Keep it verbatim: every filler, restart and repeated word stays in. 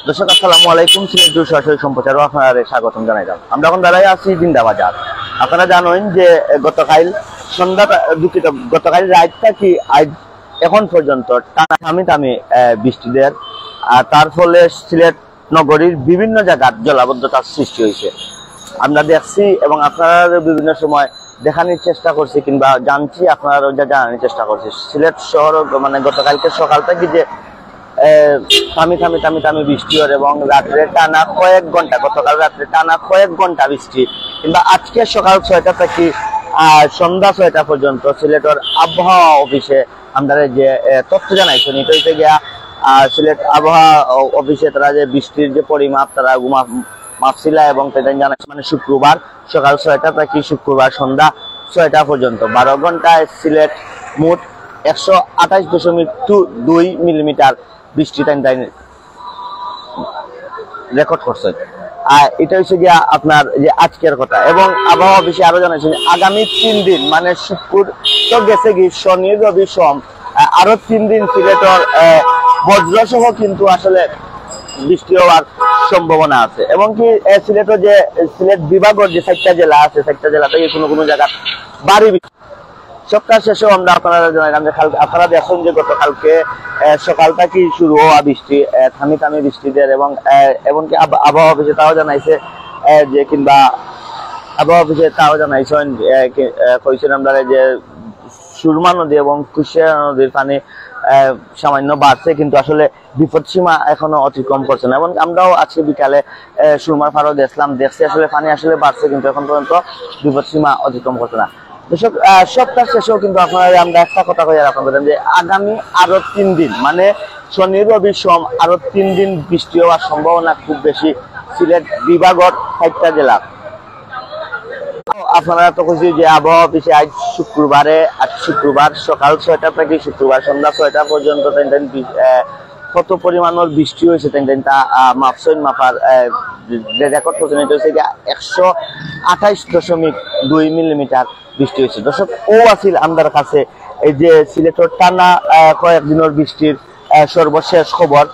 দর্শক, আসসালামু আলাইকুম। সিলেট টু সরাসরি সম্প্রচারও আপনারারে স্বাগতম জানাইলাম। আমরা এখন দাঁড়াই আছি জিন্দাবাজার। আপনারা জানেন যে, এ, গতকাল সন্ধ্যা তা-, দুঃখিত, গতকাল রাত থাকি আজ এখন পর্যন্ত টানা থামি থামি, এ, বৃষ্টি দের, আর তার ফলে সিলেট নগরীর বিভিন্ন জায়গার জলাবদ্ধতার সৃষ্টি হয়েছে। আমরা দেখছি এবং আপনারা বিভিন্ন সময় দেখানোর চেষ্টা করছি কিংবা জানছি, আপনারা যা জানানোর চেষ্টা করছি। সিলেট শহর গ-, মানে গতকালকে সকাল থেকে যে, এ, থামি থামি থামি থামি বৃষ্টি হয় এবং রাত্রে টানা কয়েক ঘন্টা, গতকাল রাত্রে টানা কয়েক ঘন্টা বৃষ্টি কিংবা আজকে সকাল ছয়টা থেকে, আহ, সন্ধ্যা ছয়টা পর্যন্ত সিলেটের আবহাওয়া অফিসে আমরা যে, এ, তথ্য জানাইছেন, এটা হইতে গিয়া, আহ, সিলেট আবহাওয়া অ-, অফিসে তারা যে বৃষ্টির যে পরিমাপ, তারা গুমা-, মাপছিলা এবং তাই জানাইছে, মানে শুক্রবার সকাল ছয়টা থেকে শুক্রবার সন্ধ্যা ছয়টা পর্যন্ত বারো ঘন্টায় সিলেট মোট একশো আঠাশ দশমিক দুই মিলিমিটার বৃষ্টি তাই তাই রেকর্ড করছে। আর এটা হচ্ছে গিয়া আপনার যে আজকের কথা, এবং আবহাওয়া অফিসে আরো জানাইছেন আগামী তিন দিন মানে শুক্র তো গেছে কি, শনি, রবি, সোম, আহ, আরো তিন দিন সিলেটের, আহ, বজ্রসহ কিন্তু আসলে বৃষ্টি হওয়ার সম্ভাবনা আছে। এবং কি, আহ, সিলেটের যে, সিলেট বিভাগের যে চারটা জেলা আছে, চারটা জেলা থেকে কোনো কোনো জায়গা ভারী বৃষ্টি। সবটা শেষেও আমরা আপনারা জানাইলাম যে কাল-, আপনারা দেখুন যে গতকালকে, আহ, সকাল থেকে শুরু হওয়া বৃষ্টি, আহ, থামি থামি বৃষ্টি দের এবং, আহ, এমনকি আব-, আবহাওয়া অফিসে তাও জানাইছে, আহ, যে কিংবা আবহাওয়া অফিসে তাও জানাইছেন, আহ, কি, আহ, কইছেন আমরা যে সুরমা নদী এবং কুশিয়ারা নদীর পানি, আহ, সামান্য বাড়ছে, কিন্তু আসলে বিপদসীমা এখনো অতিক্রম করছে না। এবং আমরাও আজকে বিকালে, আহ, সুরমার পাড়ও গেছিলাম, দেখছি আসলে পানি আসলে বাড়ছে, কিন্তু এখন পর্যন্ত বিপদসীমা অতিক্রম করছে না। দর্শক, আহ, সবটা শেষেও কিন্তু আপনারা আমরা একটা কথা কইয়া রাখতে পারেন যে আগামী আরো তিন দিন, মানে শনি, রবি, সোম, আরো তিন দিন বৃষ্টি হওয়ার সম্ভাবনা খুব বেশি সিলেট বিভাগের চারটা জেলা। আপনারা তো কইছি যে আবহাওয়া অফিসে আজ শুক্রবারে, আজ শুক্রবার সকাল ছয়টা থেকে শুক্রবার সন্ধ্যা ছয়টা পর্যন্ত তিন দিন বি-, আহ, কত পরিমাণের বৃষ্টি হয়েছে, তিন দিন তা, আহ, মাপছেন, মাপার, আহ, যে রেকর্ড করছেন, এটা হচ্ছে গিয়া একশো আঠাশ দশমিক দুই মিলিমিটার বৃষ্টি হয়েছে। দর্শক, ও আছিল আমাদের কাছে এই যে সিলেটের টানা, আহ, কয়েকদিনের বৃষ্টির, আহ, সর্বশেষ খবর।